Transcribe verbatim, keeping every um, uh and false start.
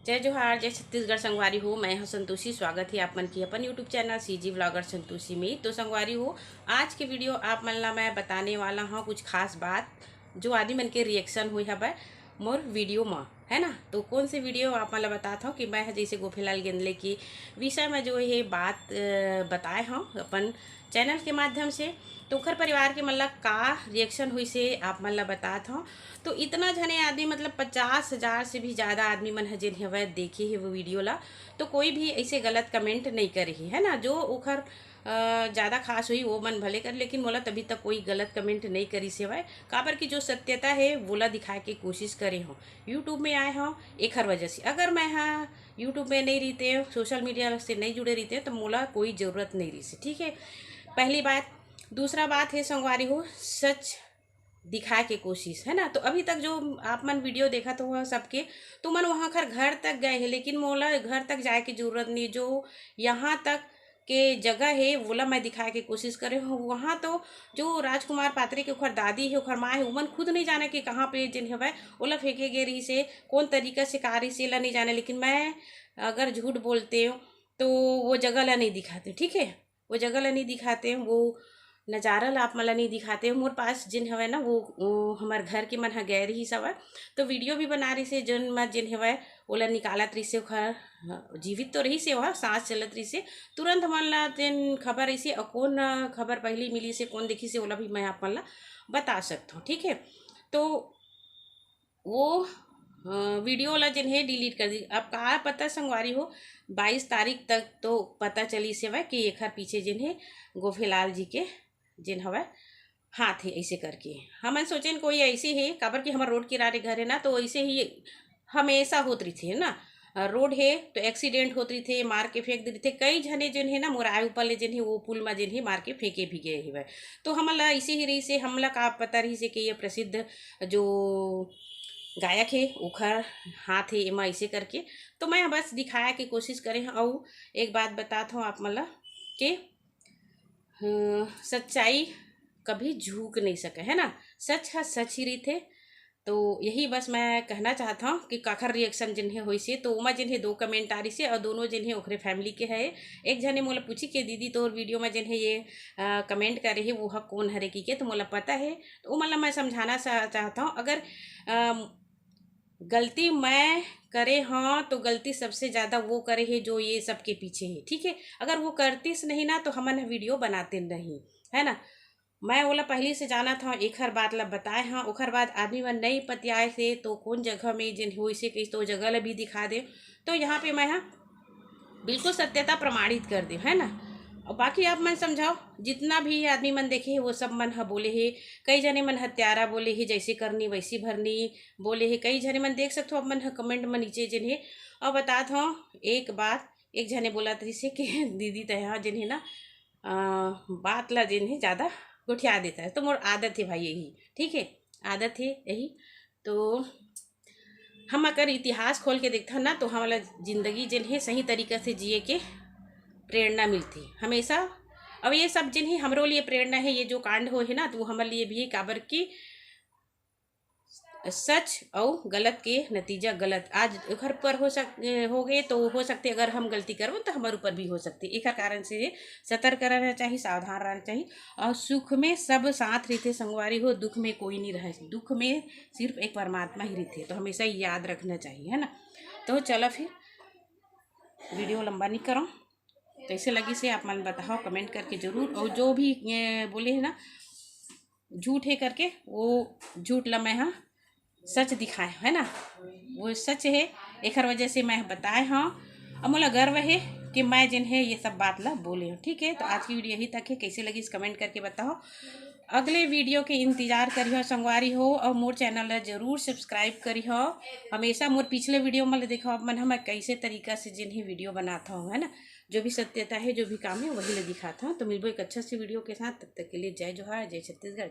जय जोहार, जय छत्तीसगढ़ संगवारी हो। मैं हूं संतोषी, स्वागत है आप मन की अपन YouTube channel CG vlogger Santoshi में। तो संगवारी हो, आज के वीडियो आप मन ला मैं बताने वाला हूं कुछ खास बात, जो आदमी मन के रिएक्शन हुई हवय मोर वीडियो म, है ना। तो कौन से वीडियो आप मन ला बतात हूं कि मैं ह जैसे गोफेलाल गेंदले के विषय में जो ये बात, अ, बताए हूं अपन चैनल के माध्यम से, तो ओखर परिवार के मन ला का रिएक्शन हुई से आप मन ला बतात हूं। तो इतना झने आदमी, मतलब पचास हजार से भी ज़्यादा आदमी मन ह जेन हवय देखे हे वो वीडियो ला, तो कोई भी ऐसे गलत कमेंट नहीं करे हे, है ना। जो ओखर अ, ज़्यादा खास हुई वो मन भले कर, लेकिन मोला तभी तक कोई गलत कमेंट नहीं करिस हवय, काबर कि जो सत्यता है वोला दिखाए के कोशिश करे हूँ। YouTube में आए हूँ एखर वजह से, अगर मैं हाँ YouTube में नहीं रहते, सोशल मीडिया से नहीं जुड़े रहते, तो मोला कोई ज़रूरत नहीं रही, ठीक है। पहली बात। दूसरा बात है संगवारी हो, सच दिखाए के कोशिश, है ना। तो अभी तक जो आप मन वीडियो देखत हो सबके, तो मन वहाँ खर घर तक गए हैं, लेकिन मोला घर तक जाए की जरूरत नहीं। जो यहाँ तक के जगह है वोला मैं दिखाए के कोशिश करे हूँ। वहाँ तो जो राजकुमार पात्रे के ओखर दादी है, ओखर माँ है, उमन खुद नहीं जाने कि कहाँ पे जिन हवय ओला फेंके गे रही से, कौन तरीका से का रही से ला नहीं जाने। लेकिन मैं अगर झूठ बोलते हूँ तो वो जगह ला नहीं दिखाते, ठीक है। वो जगह ला नहीं दिखाते, वो नज़ारा ला आप मन ला नहीं दिखाते। मोर पास जिन हवय ना, वो, वो हमर घर के मन ह गए रहिस हवय, तो वीडियो भी बना रहिस हे। जोन म जिन हवय ओला निकालत रहिस हे, ओखर, हाँ, जीवित तो रहिस हे, वह सांस चलत रहिस हे। तुरंत हमन ला जेन खबर रहिस हे, अउ कौन खबर पहली मिलिस हे, कौन देखिस हे, ओला भी मैं आप मन ला बता सकथों, ठीक है। तो वो, अ, वीडियो ला जिन हे डिलीट कर दी। अब का पता संगवारी हो, बाईस तारीख तक तो पता चलिस हवय कि एखर पीछे जिन हे गोफेलाल जी के जिन हवय हाथ हे, ऐसे करके। हमन सोचेन कोई ऐसे हे, काबर कि हमर रोड किनारे घर है ना, तो ऐसे ही हमेशा होत रहिथे ना। अ, रोड हे तो एक्सीडेंट होत रहिथे, मार के फेंक दे रहिथे। कई झने जेन हे ना, मोर आय ऊपर ले जेन हे, वो पुल म जेन हे मार के फेंके भी गए हवय। तो हमन ला ऐसे ही रहिस हे, हमला का पता रहिस हे कि ये प्रसिद्ध जो गायक हे ओखर हाथ हे एमा ऐसे करके। तो मैं बस दिखाए के कोशिश करे हूँ। अउ एक बात बतात हूँ आप मन ला कि, अ, सच्चाई कभी झुक नहीं सके, है ना। सच ह सच ही रहिथे। तो यही बस मैं कहना चाहत हूँ कि काखर रिएक्शन जिन हे होइस हे, तो ओमा जिन हे दो कमेंट आ रहिस हे, अउ दोनों जिन हे ओखरे फैमिली के हे। एक झने मोला पूछी कि दीदी तोर वीडियो में जिन हे ये, अ, कमेंट करे हे वो ह कौन हरे की के, तो मोला पता हे। तो ओमन ला मैं समझाना सा-, चाहत हूँ, अगर, अ, गलती मैं करे हूँ तो गलती सबसे ज़्यादा वो करे हे जो ये सबके पीछे हे, ठीक है। अगर वो करतीस नहीं ना तो हमन ह वीडियो बनाते नहीं, है ना। मैं ओला पहली से जानत हूँ, एखर बात ला बताए हूँ, ओखर बाद आदमी मन नहीं पतियाए से तो कौन जगह में जिन होइस हे कहिस तो वो जगह ला भी दिखा दे। तो यहाँ पे मैं ह बिल्कुल सत्यता प्रमाणित कर दे, है ना। और बाकी आप मन समझाओ, जितना भी आदमी मन देखे हे वो सब मन ह बोले हे, कई जने मन हत्यारा बोले हे, जैसे करनी वैसी भरनी बोले हे। कई जने मन देख सकथो आप मन ह कमेंट में नीचे जिन हे। और बतात हूँ एक बात, एक जने बोलत रहिस हे कि दीदी तैं ह जिन हे ना, अ, बात ला जिन हे ज़्यादा गोठिया देता है, तो मोर आदत है भाई यही, ठीक है, आदत है यही। तो हम अगर इतिहास खोल के देखथन ना, तो हमला जिंदगी जिन हे सही तरीका से जिए के प्रेरणा मिलती हमेशा। अब ये सब जिन हे हमरो लिए प्रेरणा है, ये जो कांड हो है ना, तो वो हमर लिए भी है, काबर कि सच अउ गलत के नतीजा गलत। आज ओखर पर हो सक-, हो गए, तो हो सकते अगर हम गलती करबो तो हमर ऊपर भी हो सकते। एकर कारण से सतर्क रहना चाहिए, सावधान रहना चाहिए। और सुख में सब साथ रहिथे संगवारी हो, दुख में कोई नहीं रहे। दुख में सिर्फ एक परमात्मा ही रहिथे, तो हमेशा याद रखना चाहिए, है ना। तो चलो फिर वीडियो लंबा नहीं करो, कैसे लगिस हे आप मन बताओ कमेंट करके जरूर। और जो भी, ए, बोले है ना झूठ है करके, वो झूठ ला मैं ह सच दिखाए हूँ, है ना, वो सच है। एखर वजह से मैं बताए हूँ, और मोला गर्व है कि मैं जिन है ये सब बात ला बोले हूँ, ठीक है। तो आज की वीडियो यही तक है, कैसे लगिस कमेंट करके बताओ। अगले वीडियो के इंतजार करिहो संगवारी हो, और मोर चैनल ला जरूर सब्सक्राइब करिहो। हमेशा मोर पिछले वीडियो में देखो आप मन, हम कैसे तरीका से जिन ही वीडियो बनाता हूँ, है ना, जो भी सत्यता है, जो भी काम है, वही ला दिखाता हूँ। तो मिलबो एक अच्छा से वीडियो के साथ, तब तक के लिए जय जोहार, जय छत्तीसगढ़, जय